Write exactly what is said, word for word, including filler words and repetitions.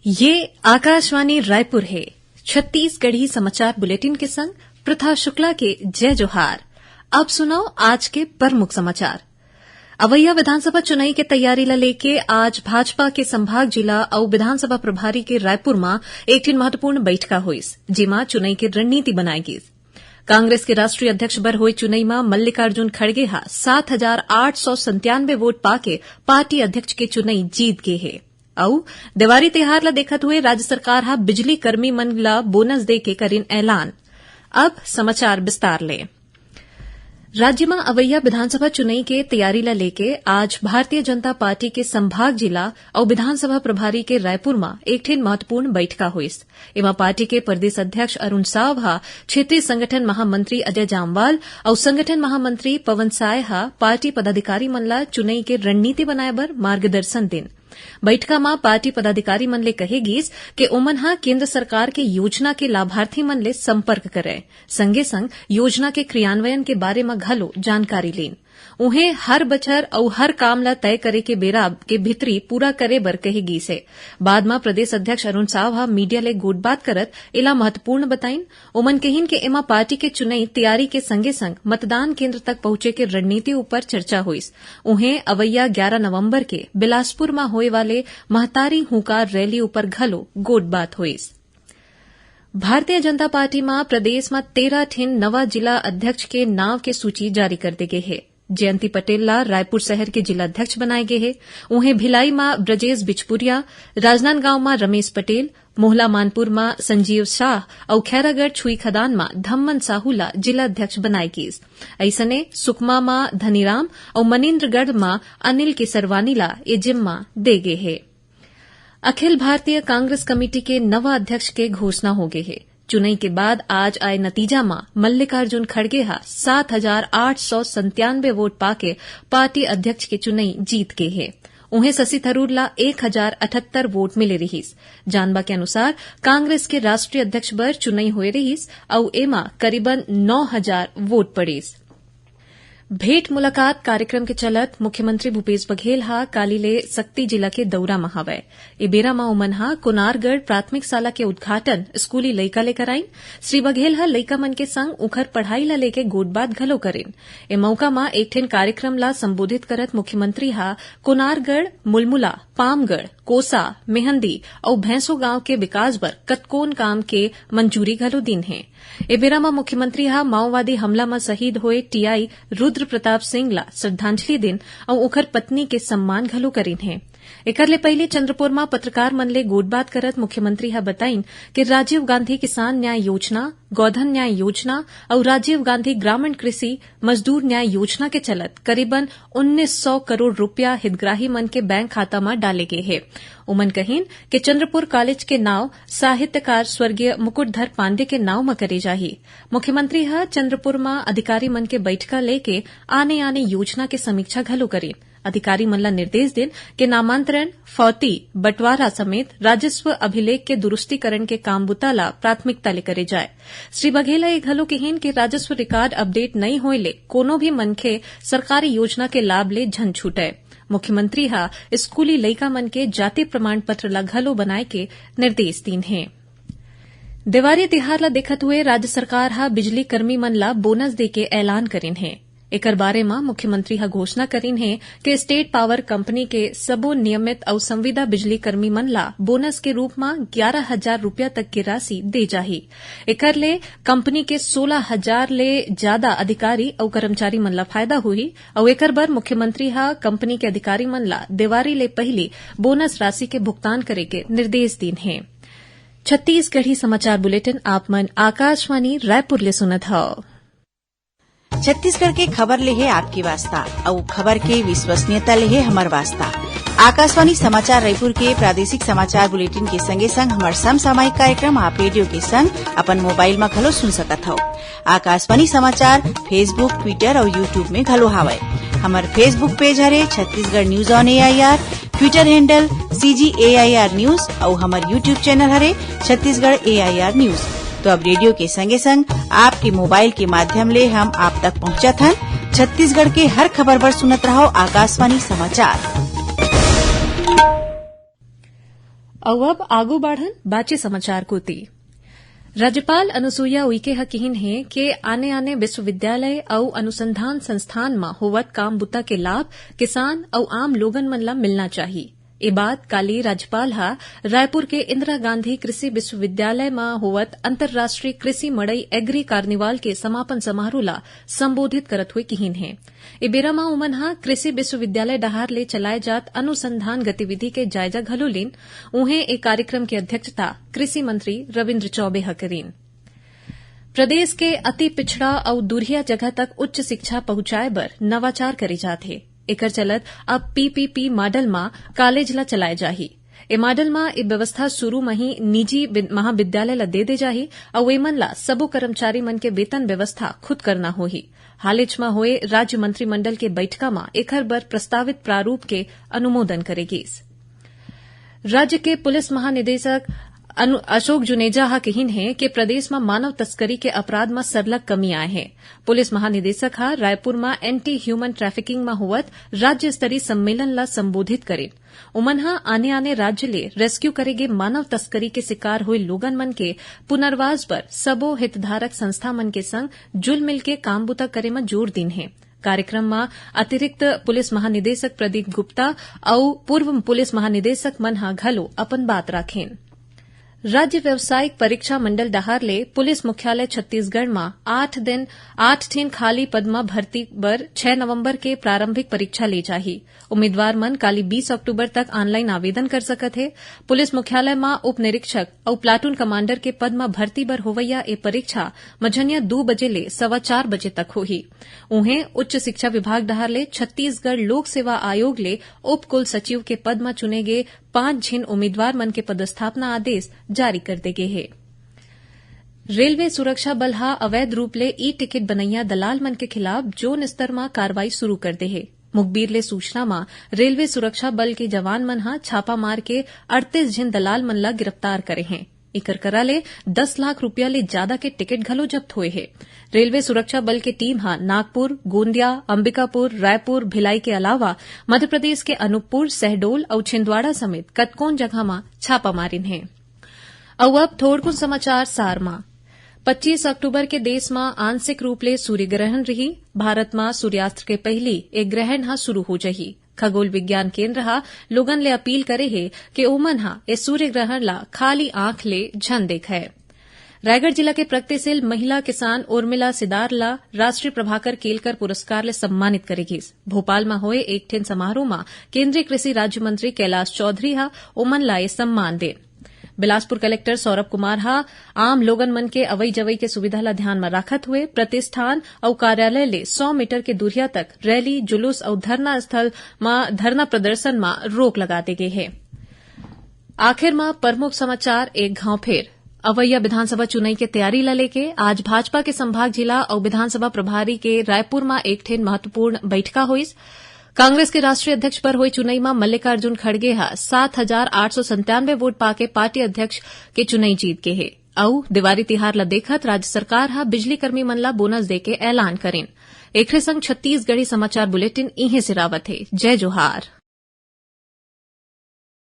ये आकाशवाणी रायपुर हे। छत्तीसगढ़ी समाचार बुलेटिन के संग प्रथा शुक्ला के जय जोहार। अब सुनव आज के प्रमुख समाचार। अवइया विधानसभा चुनई के तैयारी ल लेके आज भाजपा के संभाग जिला अउ विधानसभा प्रभारी के रायपुर म एक ठिन महत्वपूर्ण बइठका होइस, जेमा चुनई के रणनीति बनाए गिस। कांग्रेस के राष्ट्रीय अध्यक्ष बर होए चुनई म मल्लिकार्जुन खड़गे ह सात हजार आठ सौ संतानवे वोट पाके पार्टी अध्यक्ष के चुनई जीत गे हे। अउ देवारी तिहार ल देखत हुए राज्य सरकार ह बिजली कर्मी मन ल बोनस दे के करिन ऐलान। अब समाचार विस्तार ले। राज्य म अवइया विधानसभा चुनई के तैयारी ल लेके आज भारतीय जनता पार्टी के संभाग जिला अउ विधानसभा प्रभारी के रायपुर म एक ठिन महत्वपूर्ण बइठका होइस। एमा पार्टी के प्रदेश अध्यक्ष अरुण साव ह क्षेत्रीय संगठन महामंत्री अजय जामवाल अउ संगठन महामंत्री पवन साय ह पार्टी पदाधिकारी मन ल चुनई के रणनीति बनाए बर मार्गदर्शन दिन। बइठका म पार्टी पदाधिकारी मन ले कहे गीस के ओमन ह केंद्र सरकार के योजना के लाभार्थी मन ले संपर्क करय, संगे संग योजना के क्रियान्वयन के बारे म घलो जानकारी लीन। उहें, हर बछर अउ हर काम ल तय करे के बेरा के भीतरी पूरा करे बर कहे गीस हे। बाद म प्रदेश अध्यक्ष अरुण साव ह मीडिया ले गोठबात करत एला महत्वपूर्ण बताइन। ओमन कहिन के एमा पार्टी के चुनई तैयारी के संगे संग मतदान केंद्र तक पहुंचे के रणनीति ऊपर चर्चा होइस। उहें, अवइया ग्यारा नवंबर के बिलासपुर म होए वाले महतारी हुंकार रैली ऊपर घलो गोठबात होइस। भारतीय जनता पार्टी म प्रदेश म तेरह ठिन नवा जिला अध्यक्ष के नांव के सूची जारी कर दे गे हे। जयंती पटेल ला रायपुर शहर के जिला अध्यक्ष बनाए गे हे। उहें, भिलाई म ब्रजेश बिचपुरिया, राजनांदगांव म रमेश पटेल, मोहला मानपुर म संजीव शाह अउ खैरागढ़ छुईखदान म धम्मन साहू ला जिला अध्यक्ष बनाए गीस। अइसने, सुकमा म धनीराम अउ मनिंद्रगढ़ म अनिल केसरवानी ला ए जिम्मा दे गे हे। अखिल भारतीय कांग्रेस कमेटी के नवा अध्यक्ष के घोषणा हो गे हे। चुनई के बाद आज आए नतीजा म मल्लिकार्जुन खड़गे ह सात हजार आठ सौ संतानवे वोट पाके पार्टी अध्यक्ष के चुनई जीत गे हे। उहें, शशि थरूर ला एक हजार अठहत्तर वोट मिले रिहिस। जानबा के अनुसार, कांग्रेस के राष्ट्रीय अध्यक्ष बर चुनई होए रिहिस अउ एमा करीबन नौ हजार वोट पड़िस। भेंट मुलाकात कार्यक्रम के चलत मुख्यमंत्री भूपेश बघेल ह काली ले सक्ती जिला के दौरा म हवय। ए बेरा म ओमन ह कोनारगढ़ प्राथमिक शाला के उद्घाटन स्कूली लइका ले कराइन। श्री बघेल ह लइका मन के संग उंखर पढ़ाई ल लेके गोठबात घलो करिन। ए मउका म एक ठिन कार्यक्रम ल संबोधित करत मुख्यमंत्री ह कोनारगढ़, मुलमुला, पामगढ़, कोसा, मेहंदी अउ भैंसो गांव के विकास बर कतकोन काम के मंजूरी घलो दीन हे। ए बेरा म मुख्यमंत्री ह माओवादी हमला म शहीद होए टीआई रुद्र प्रताप सिंह ला श्रद्धांजलि दिन अउ ओखर पत्नी के सम्मान घलो करिन हे। एकर ले पहिली चंद्रपुर म पत्रकार मन ले गोठबात करत मुख्यमंत्री ह बताइन कि राजीव गांधी किसान न्याय योजना, गौधन न्याय योजना अउ राजीव गांधी ग्रामीण कृषि मजदूर न्याय योजना के चलत करीबन उन्नीस सौ करोड़ रुपया हितग्राही मन के बैंक खाता म डाले गे हे। उमन कहिन कि चंद्रपुर कॉलेज के नाव साहित्यकार स्वर्गीय मुकुटधर पांडे के नाव म करे जाही। मुख्यमंत्री ह चंद्रपुर म अधिकारी मन के बइठका लेके आने-आने योजना के समीक्षा घलो करिन। अधिकारी मन ल निर्देश दिन के नामांतरण, फौती, बंटवारा समेत राजस्व अभिलेख के दुरुस्तीकरण के काम बुता ल प्राथमिकता ले करे जाए। श्री बघेल ह ये घलो किहिन कि राजस्व रिकॉर्ड अपडेट नइ होए ले कोनो भी मनखे सरकारी योजना के लाभ ले झन छूटय। मुख्यमंत्री ह स्कूली लइका मन के जाति प्रमाण पत्र ल घलो बनाए के निर्देश दीन हे। देवारी तिहार ल देखत हुए राज्य सरकार ह बिजली कर्मी मन ल बोनस दे के ऐलान करिन हे। एकर बारे म मुख्यमंत्री ह घोषणा करिन हे कि स्टेट पावर कंपनी के सबो नियमित अउ संविदा बिजली कर्मी मन ल बोनस के रूप म ग्यारा हजार रुपया तक के राशि दे जाही। एकर ले कंपनी के सोला हजार ले जादा अधिकारी अउ कर्मचारी मन ल फायदा होही अउ एकर बर मुख्यमंत्री ह कंपनी के अधिकारी मन ल देवारी ले पहिली बोनस राशि के भुगतान करे के निर्देश दीन हे। छत्तीसगढ़ी समाचार बुलेटिन आप मन आकाशवाणी रायपुर ले सुनत हव। छत्तीसगढ़ के खबर ले हे आपके वास्ता, अउ खबर के विश्वसनीयता ले हे हमर वास्ता। आकाशवाणी समाचार रायपुर के प्रादेशिक समाचार बुलेटिन के संगे संग हमर समसामयिक कार्यक्रम आप रेडियो के संग अपन मोबाइल म घलो सुन सकत हव। आकाशवाणी समाचार Facebook, Twitter अउ YouTube में घलो हावय। हमर Facebook पेज हरे Chhattisgarh news on AIR, Twitter handle CG AIR news अउ हमर YouTube चैनल हरे छत्तीसगढ़ एआईआर न्यूज। तो अब रेडियो के संगे संग आपके मोबाइल के माध्यम ले हम आप तक पहुंचत हन। छत्तीसगढ़ के हर खबर बर सुनत रहव आकाशवाणी समाचार। अउ अब आगू बाढ़न बाचे समाचार कोति। राज्यपाल अनुसुईया उइके ह किहिन हे के आने-आने विश्वविद्यालय अउ अनुसंधान संस्थान म होवत काम बुता के लाभ किसान अउ आम लोगन मन ल मिलना चाही। ए बात काली राज्यपाल ह रायपुर के इंदिरा गांधी कृषि विश्वविद्यालय म होवत अंतर्राष्ट्रीय कृषि मड़ई एग्री कार्निवाल के समापन समारोह ल संबोधित करत हुए किहिन हे। ए बेरा म उमन ह कृषि विश्वविद्यालय डहार ले चलाए जात अनुसंधान गतिविधि के जायजा घलो लीन। उहें, ए कार्यक्रम के अध्यक्षता कृषि मंत्री रविंद्र चौबे ह करीन। प्रदेश के अति पिछड़ा अउ दूरिहा जगह तक उच्च शिक्षा पहुंचाए बर नवाचार करे जात हे। एकर चलत अब पीपीपी मॉडल म कॉलेज ल चलाए जाही। ए मॉडल म ए व्यवस्था शुरू म ही निजी बि-, महाविद्यालय ल दे दे जाही अउ एमन ल सबो कर्मचारी मन के वेतन व्यवस्था खुद करना होही। हालेच म होए राज्य मंत्रिमंडल के बैठका म एखर बर प्रस्तावित प्रारूप के अनुमोदन करे गीस। राज्य के पुलिस महानिदेशक अनु-, अशोक जुनेजा ह किहिन हे के प्रदेश म मानव तस्करी के अपराध म सरलग कमी आए हे। पुलिस महानिदेशक ह रायपुर म एंटी ह्यूमन ट्रैफिकिंग म होवत राज्य स्तरीय सम्मेलन ल संबोधित करिन। उमन ह आने-आने राज्य ले रेस्क्यू करे गे मानव तस्करी के शिकार होए लोगन मन के पुनर्वास बर सबो हितधारक संस्था मन के संग जुलमिल के काम बुता करे म जोर दीन हे। कार्यक्रम म अतिरिक्त पुलिस महानिदेशक प्रदीप गुप्ता अउ पूर्व पुलिस महानिदेशक मन ह घलो अपन बात राखेन। राज्य व्यावसायिक परीक्षा मंडल डहार ले पुलिस मुख्यालय छत्तीसगढ़ म आठ दिन, आठ ठिन खाली पद म भर्ती बर छह नवंबर के प्रारंभिक परीक्षा ले जाही। उम्मीदवार मन काली बीस अक्टूबर तक ऑनलाइन आवेदन कर सकत हे। पुलिस मुख्यालय म उप निरीक्षक अउ प्लाटून कमांडर के पद म भर्ती बर होवइया ए परीक्षा मझनिया दू बजे ले सवा चार बजे तक होही। उहें, उच्च शिक्षा विभाग डहार ले छत्तीसगढ़ लोक सेवा आयोग ले उप कुल सचिव के पद म चुने गे पांच झिन उम्मीदवार मन के पदस्थापना आदेश जारी कर दे गे हे। रेलवे सुरक्षा बल ह अवैध रूप ले ई टिकट बनैया दलाल मन के खिलाफ जोन स्तर म कार्रवाई शुरू कर दे हे। मुखबिर ले सूचना म रेलवे सुरक्षा बल के जवान मन ह छापा मार के अड़तीस झिन दलाल मन ल गिरफ्तार करे हें। एकर करा ले दस लाख रुपया ले जादा के टिकट घलो जब्त होए हे। रेलवे सुरक्षा बल के टीम ह नागपुर, गोंदिया, अंबिकापुर, रायपुर, भिलाई के अलावा मध्य प्रदेश के अनूपपुर, शहडोल अउ छिंदवाड़ा समेत कतकोन जगह म छापा मारिन हे। अउ अब थोड़कुन समाचार सार म। पच्चीस अक्टूबर के देश म आंशिक रूप ले सूर्य ग्रहण रही। भारत म सूर्यास्त के पहिली ए ग्रहण ह शुरू हो जही। खगोल विज्ञान केंद्र ह लोगन ले अपील करे हे कि ओमन ह ए सूर्य ग्रहण ला खाली आंख ले झन देखय। रायगढ़ जिला के प्रगतिशील महिला किसान उर्मिला सिदार ला राष्ट्रीय प्रभाकर केलकर पुरस्कार ले सम्मानित करे गिस। भोपाल म होए एक ठिन समारोह म केंद्रीय कृषि राज्य मंत्री कैलाश चौधरी ह ओमन ला ये सम्मान देन। बिलासपुर कलेक्टर सौरभ कुमार ह आम लोगन मन के अवई जवई के सुविधा ल ध्यान म राखत हुए प्रतिष्ठान अउ कार्यालय ले सौ मीटर के दूरिया तक रैली, जुलूस अउ धरना स्थल म धरना प्रदर्शन म रोक लगा दे गे हे। आखिर म प्रमुख समाचार एक घांव फेर। अवइया विधानसभा चुनई के तैयारी ल लेके आज भाजपा के संभाग जिला अउ विधानसभा प्रभारी के रायपुर म एक ठिन महत्वपूर्ण बैठका होइस। कांग्रेस के राष्ट्रीय अध्यक्ष पर होए चुनई म मल्लिकार्जुन खड़गे ह सात हजार आठ सौ संतानवे वोट पाके पार्टी अध्यक्ष के चुनई जीत गे हे। अउ देवारी तिहार ल देखत राज्य सरकार ह बिजली कर्मी मन ल बोनस दे के ऐलान करिन। एखरे संग छत्तीसगढ़ी समाचार बुलेटिन इहें सिरावत हे। जय जोहार।